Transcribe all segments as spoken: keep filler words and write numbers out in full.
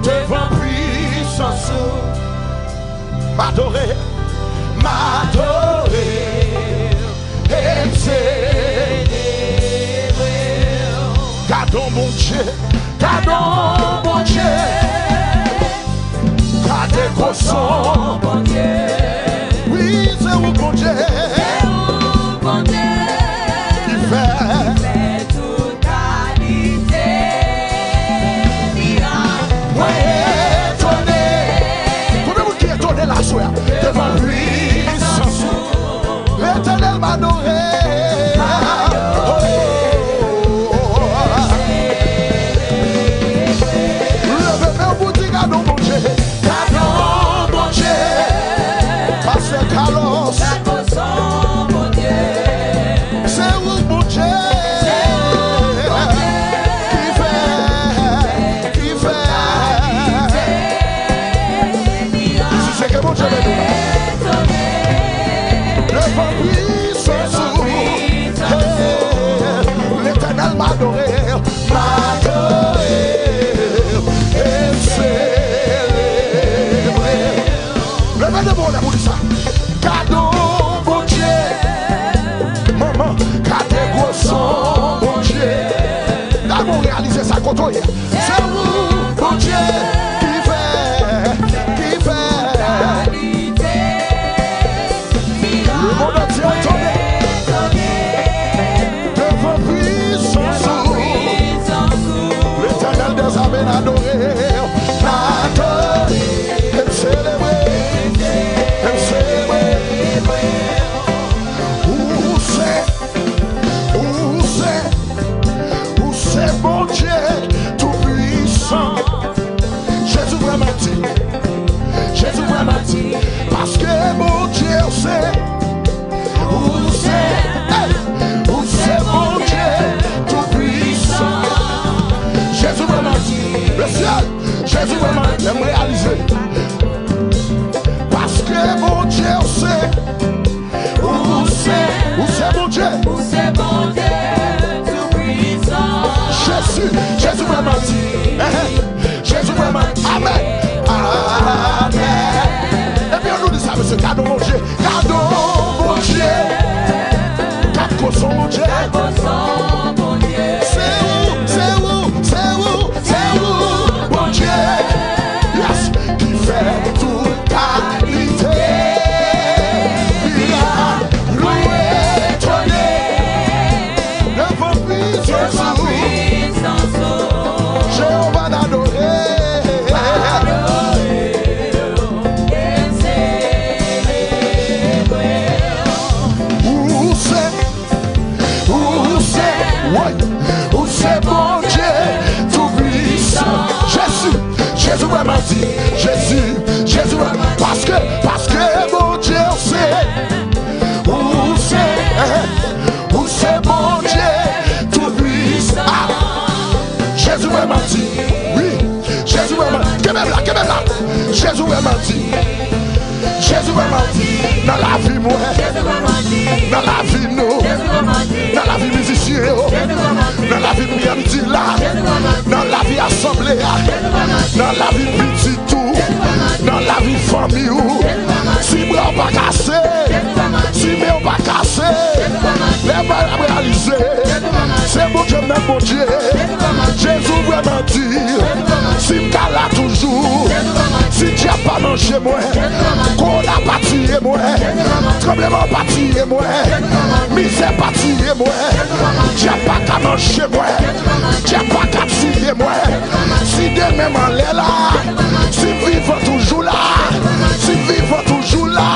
Devan pwisans ou, m adore, m adore, e m selebre. Gade yon Bondye, gade yon Bondye, gade gwosè yon Bondye. Wi, se ou Bondye, se ou Bondye, ki fè, ki fè tout kalite mirak. Mwen etone. Konbyen moun ki etone la aswè a? Devan pwisans ou. Letènèl, m adore. Leve men w pou di, gade yon Bondye. Gade yon Bondye. Pastè Carlos. Se ou Bondye. Se ou Bondye. Ki fè, ki fè. Isi se ke Bondye beni w. Devan pwisans ou. Hey, Letènèl, m adore, m adore, e m selebre. Leve de men w pou di sa. Gade yon Bondye. Manman, gade gwosè yon Bondye. Dam, ou reyalize sa kote w ye? Se ou Bondye ki fè, ki fè. Le monde entier étonné devan pwisans ou. Letènèl dèzame n adore, n adore, e m selebre, e m selebre. Ou se, ou se, ou se Bondye toupwisan. Jezi vrèman di, Jezi vrèman di, paske Bondye ou se, ou se, hey, ou se Bondye toupwisan. Jezi vrèman di, mesye, Jezi vrèman, lè m reyalize, paske Bondye ou se, ou se, ou se Bondye. Ou se Bondye toupwisan. Jezi, Jezi vrèman di, eh, eh, Jezi vrèman, amèn, amèn. Epi ann nou di sa, mesye, gade yon Bondye, gade yon Bondye. Gade gwosè yon Bondye. Gade gwosè yon Bondye. Se ou, se ou, se ou, se ou, Bondye. Yes, ki fè tout kalite mirak. Nou etone devan pwisans ou. Jewova n adore. Ou se, ou se, woy, ou se Bondye toupwisan. Jezi, Jezi vrèman di, Jezi, Jezi vrèman, paske, paske Bondye ou se, ou se, eh, ou se Bondye toupwisan. Ah, Jezi vrèman di, wi, Jezi vrèman, kenbe m la, kenbe m la. Jezi vrèman di, Jezi vrèman di, nan lavi mwen, nan lavi nou, nan lavi mizisyen yo, nan lavi P M D la, nan lavi asanble a, nan lavi pitit ou, nan lavi fanmi ou. Si bra w pa kase, si men w pa kase, lè w ap reyalize, se Bondye m nan Bondye. Jezi vrèman di, si m ka la toujou, si dyab pa manje mwen, kowona pa tiye mwen, tranbleman pa tiye mwen, mizè pa tiye mwen, dyab pa ka manje mwen, dyab pa ka tiye mwen. Si demen m anlè la, si m vivan toujou la, si m vivan toujou la,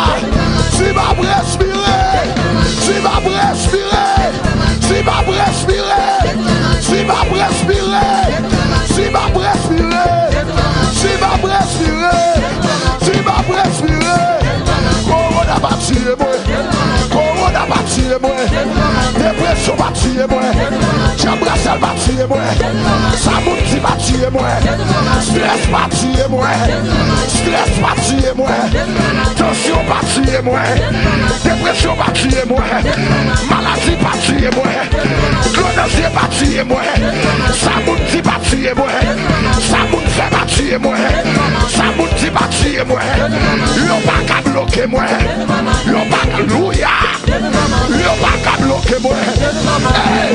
si m ap respire, si m ap respire, si m ap respire, si m ap respire, si m ap respire, si m ap respire, si m ap respire, kowona pa tiye mwen, kowona pa tiye mwen, depresyon pa tiye mwen, dyab rasyal pa tiye mwen, sa moun di pa tiye mwen, strès pa tiye mwen, strès pa tiye mwen, tansyon pa tiye mwen, depresyon pa tiye mwen, maladi pa tiye mwen, dlo nan zye pa tiye mwen, sa moun di pa tiye mwen, sa moun fè pa tiye mwen. Sa moun di pa tiye mwen. Yo pa ka bloke mwen. Yo pa ka, louya. Yo pa ka bloke mwen. Hey!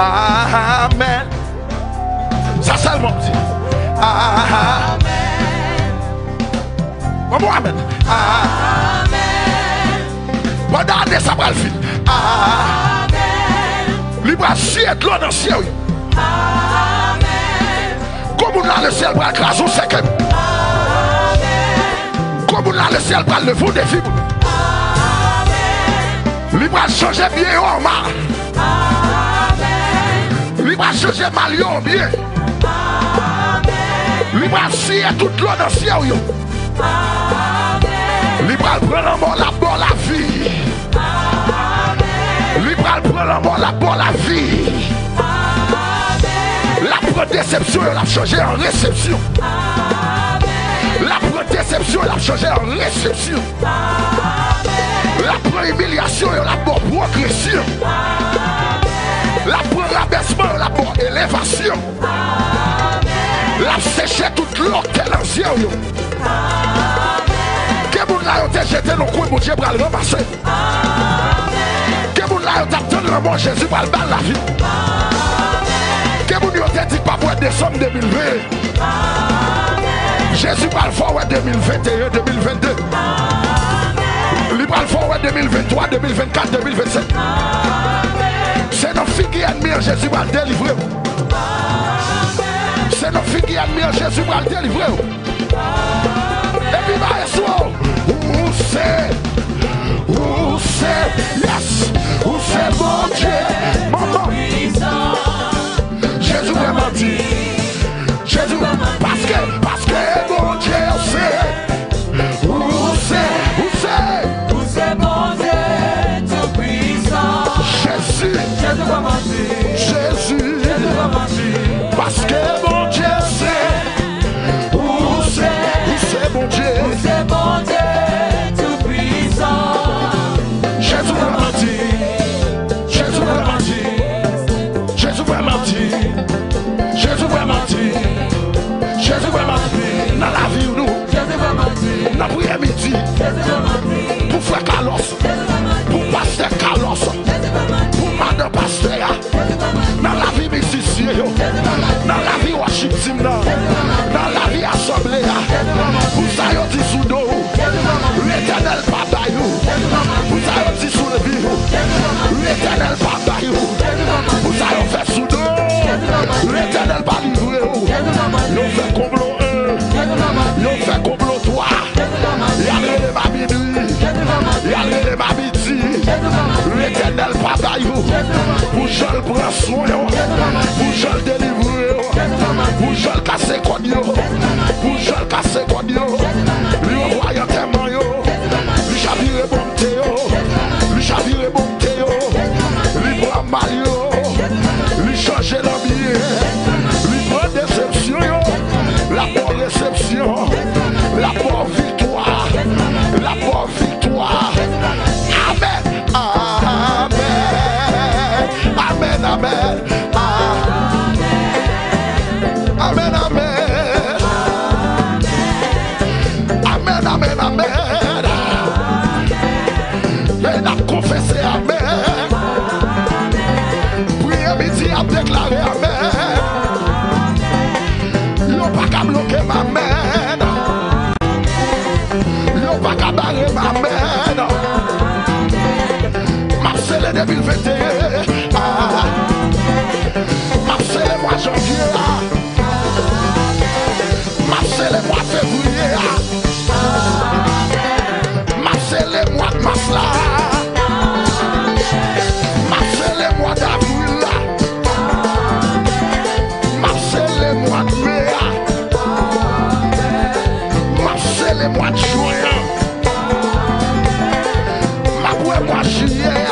Amèn. Sa sèlman m di. Amèn. Bon, bon, amèn. Amèn. Pandan ane sa pral fin. Amèn. Li pral siye dlo nan zye w yo. Amèn. Gwo moun nan lesyèl pral kraze yon sèkèy. Amèn. Gwo moun nan lesyèl pral leve yon defi pou nou. Amèn. Li pral chanje byen yo an mal. Amèn. Li pral chanje mal yo an byen. Amèn. Li pral siye tout dlo nan zye w yo. Amèn. Li pral pran lanmò, l ap ba w lavi. Amèn. Li pral pran lanmò, l ap ba w lavi. Amèn. L ap pran desepsyon yo, l ap chanje an resepsyon. Amèn. L ap pran desepsyon yo, l ap chanje an resepsyon. Amèn. L ap pran imilyasyon yo, l ap ba w pwogresyon. Amèn. L ap pran rabèsman yo, l ap ba w elevasyon. Amèn. L ap seche tout dlo k te nan zye w yo. Amèn. Gen moun la yo te jete nan kwen, Bondye pral ranmase. Amèn. Gen moun la yo t ap tann lanmò, Jezi pral ba l lavi. Amèn. Gen moun yo te di k p ap wè desanm de mil ven. Amèn. Jezi pral fè w wè de mil venteyen, de mil vennde. Amèn. Li pral fè w wè de mil venntwa, de mil vennkat, de mil vennsenk. Amèn. Se nan figi ènmi an Jezi pral delivre w. Amèn. Se nan figi ènmi an Jezi pral delivre w. Epi maestro, ou se, ou se, yes, ou se Bondye, manman. Jezi vrèman di, Jezi vrèman, paske, paske Bondye se, ou se, ou se. Ou se Bondye Toupisan. Jezi. Jezi vrèman di. Jezi. Jezi vrèman di. Paske Bondye se. Ou se, ou se Bondye. Ou se Bondye Toupisan. Jezi vrèman di. Jezi vrèman di. Jezi vrèman di. Jezi vrèman di. Jezi vrèman di. Nan lavi nou. Jezi vrèman di. Nan priyè midi. Jezi vrèman di. Pou frè Carlos. Jezi vrèman di. Pou pastè Carlos. Jezi vrèman di. Pou madan pastè a. Nan lavi mizisyen yo, nan lavi worship team nan, nan lavi asanble a, pou sa yo di sou do w, Letènèl pa bay ou. Pou sa yo di sou levi w, Letènèl pa bay ou. Pou sa yo fè sou do w, Letènèl pa livre w. Yo fè konplo en, yo fè konplo twa. Y al rele m a minwi. Y al rele m a midi. Letènèl pa bay ou. Pou jan l pran swen w. Pou jan l delivre w. Pou jan l kase kòd yo. Pou jan l kase kòd yo. Li ranvwaye antèman yo. Li chavire bonm te yo. Li chavire bonm te yo. Li pran mal yo. Li chanje lanbyen. Li pran desepsyon yo. L ap ba w resepsyon. L ap ba w viktwa. L ap ba w viktwa. Amèn. Amèn. Amèn, amèn. Amèn, amèn. Amèn, amèn, amèn. E n ap konfese amèn. Priyè midi ap deklare amèn. Yo pa ka bloke m, amèn. Yo pa ka bare m, amèn. M ap sele de mil venteyen. Ah. M ap sele mwa janvye a. M ap sele mwa fevriye a. M ap sele mwa mas la. M ap sele mwa davril la. M ap sele mwa me a. M ap sele mwa jen an. M ap wè mwa jiyè a.